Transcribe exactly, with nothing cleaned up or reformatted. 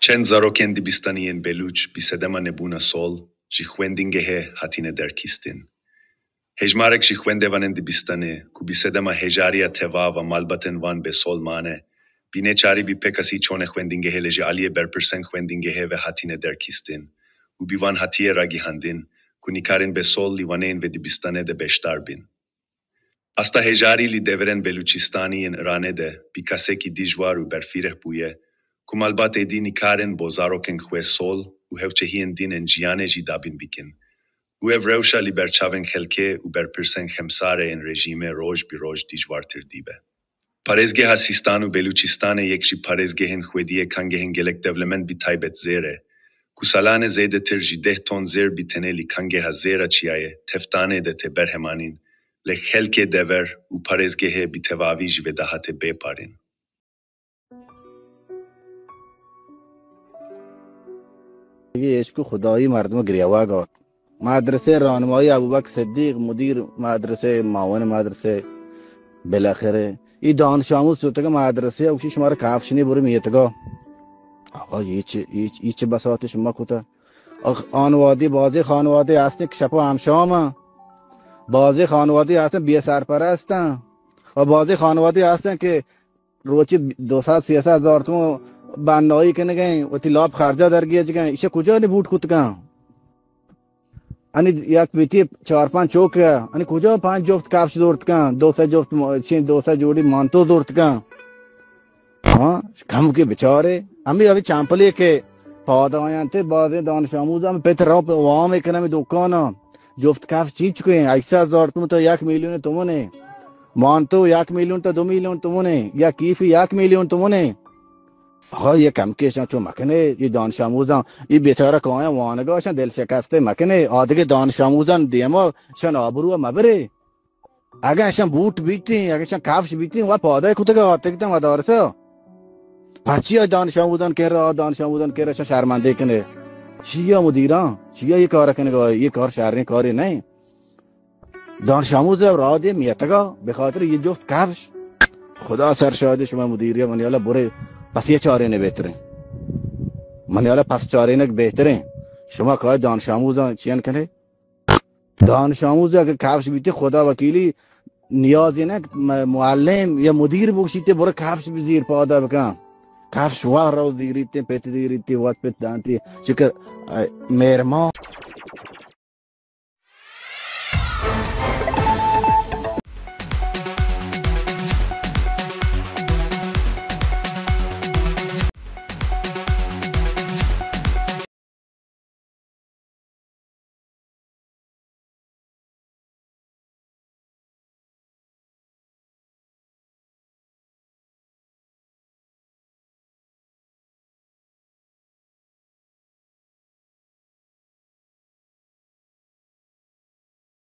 Çend zarokên dibistanî yên Belûç bi sedema nebûna sol ji xwendîngehê hatine derxistin. Hejmarek ji xwendevanên dibistanê ku bi sedema hejariya tevava malbatên wan bê sol mane, bi neçarî bi pêkasî çûne xwendîngehê lê ji aliyê berpirsên xwendîngehê ve hatine derxistin û bi wan hatiye ragihandin ku nikarin bê sol li waneyên vê dibistanê de beşdar bin. Asta hejarî li deverên Belûçistanî yên Îranê de bi kasekî dijwar û berfireh bûye ku malbatê dî nikarin bo zarokên xwe sol û hevçehiyên din ên jiyanê jî dabîn bikin û ev rewşa li ber çavên xelkê û berpirsên xemsarê yên rejîmê roj bi roj dijwartir dibe. Parêzgeha Sîstan û Belûçistanê yek ji parêzgehên xwediyê kangehên gelek dewlemend bi taybet zêr e, ku salane zêdetir ji deh ton zêr bi tenê li kangeha zêra çiyayê Teftanê de tê berhemanîn, lê xelkê dever û parêzgehê bi tevavî ji vê dahatê bê parîn. Eşku Xudayî merdima giryawa got. Medresê Ranmayî Ebûbek Siddîq, mudîr medresê, mawin medresê, belexire. Î danişamûz soteke medresê, ew şî şima re kafşinê buri miyetega. Axa, î çi, î, î çi besatê şima kuta? Ax, anwadî, bazê xanwadê hestin ki şepo hemşama. Bazê xanwadî hestin biyê serperest e. Ve bazê xanwadî hestin ki roçî du sed sê sed hezar tom bennayî kinigin, wetî lap xerca dergiyê cikin, îşe kuca ni bût kutikin? Hani yek bitî çar panc çok e, hani kuca panc coft kafş zor tikin, du sed coft mo-, çin, du sed coxî manto zor tikin? Ha, kam ki biçare, em ya bir çampilê ki padayan te bazê danişamûz em pet rap wame kinemi dokana. Coft kaf çî çikoyên? Heyşt sed hezar tumun ta yek milyon tumunê. Manto yek milyon ta du milyon tumunê. Ya kîfî yek milyon tumunê. Ha, yê kemkêşan ço mekine, yê danişamûzan, yê bêçare kayan waniga şan del şekeste mekine. Adige danişamûzan dêma şan abirû mebirê. Ege şan bût bîtî, ege şan kafş bîtî, we padayê kutige atikten we darisa. Paçiya danişamûzan kere, a danişamûzan kere şan şermendê kine. Çiya mudîran, çiya yê kare kine, yê kar şerrîn karê ne. Danişamûz ev radê miyetega, bi xatir yê coft kafş. Xuda ser şahidê şima mudîriya, maniyala burê, bes yê çarê ne bêtir e. Maniyala pes çarê ne bêtir e. Şima kayê danişamûzan çiyen kine? Danişamûzeke kafş bîtî, Xuda wekîlî, niyazî ne me-, muallim ya mudîr bû, şî tê bure kafş bi zîr pada bikin. Kafş wa rew zîrîtî, pêti zîrîtî, wat pêt dantî. Çike, e, mêrma.